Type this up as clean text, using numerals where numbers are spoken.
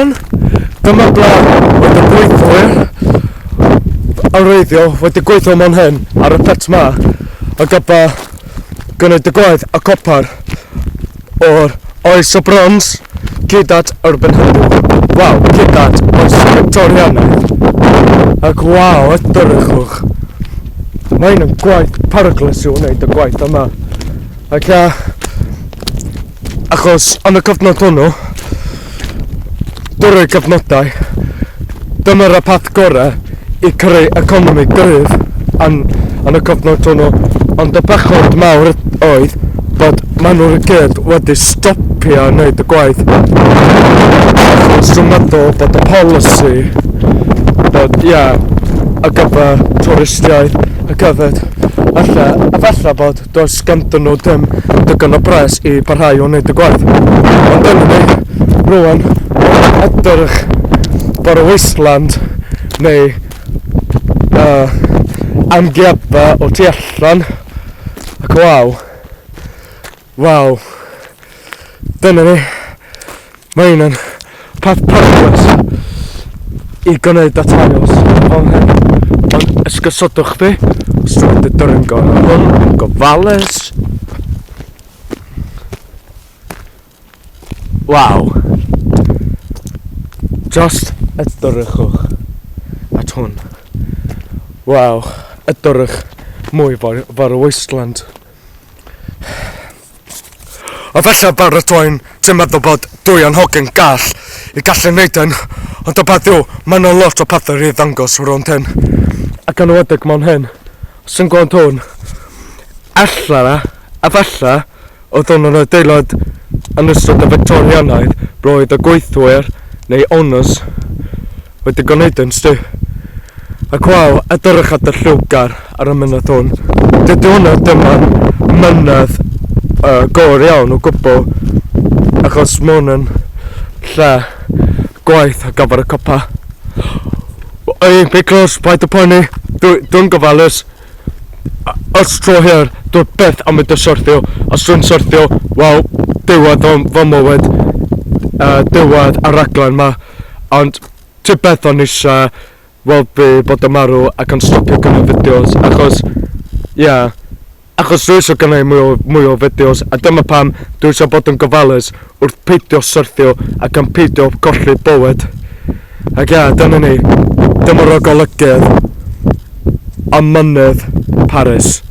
hwn. Dyma ble oedd y gweithwyr yn wreiddiol wedi gweithio mewn hyn ar y pit ma a gyda gwneud y gwaith y copar o'r oes y brons hyd at erbyn heddiw. Waw, hyd at oes Victorianaidd. Ac waw, edrychwch. Mae hyn yn gwaith peryglus i'w wneud y gwaith yma. Ac ia, achos yn y cyfnod hwnnw, drwy'r cyfnodau, dyma'r peth gorau i creu economi gryf yn, yn y cyfnod hwnnw. Ond y pechod mawr oedd bod maen nhw i gyd wedi stopio wneud y gwaith. Achos dwi'n meddwl bod y polisi bod, ie, yeah, ar gyfer twristiaid ac hefyd, falle, a falle bod Does ganddyn nhw ddim digon o bres i parhau o wneud y gwaith. Ond dyna ni, rwan, edrych for a wasteland neu amgueddfa o tu allan. Ac waw, waw, dyna ni. Mae hyn yn peth peryglus i gwneud y tiles fel hyn. Ond esgusodwch fi, os dwi'n mynd i dringo ar hwn yn gofalus. Waw. Just edrychwch at hwn. Waw, edrych mwy fel y wasteland. A falle baratoi'n ti'n meddwl bod dwy o'n hogyn gall i gallu neud hyn, ond y peth yw, mae yna lot o pethau i ddangos rownd hyn. Ac yn enwedig mewn hyn, os ti'n gweld hwn, ella, a falle, oedd hwn yn adeilad yn ystod y Victorianaidd, roedd y gweithwyr, neu owners, wedi gwneud yn sti. Ac waw, edrych at y lliwgar ar y mynydd hwn. Dydy hwnna ddim yn mynydd gor iawn o gwbl, achos mae hwn yn lle gwaith ar gyfer y copa. Ei, be close, paid â poeni, dwi'n dwi gofalus. Os tro hir, dwi byth am mynd i syrthio. Os dwi'n syrthio, wel, diwedd fy mywyd, diwedd y raglen ma. Ond ti beth o'n eisiau weld fi bod yn marw ac yn stopio gwneud fideos achos ie yeah, achos dwi eisiau gwneud mwy o, mwy o fideos a dyma pam dwi eisiau bod yn gofalus wrth peidio syrthio ac yn peidio colli bywyd. Ac ie, yeah, dyna ni. Dyma'r golygydd am mynydd Paris.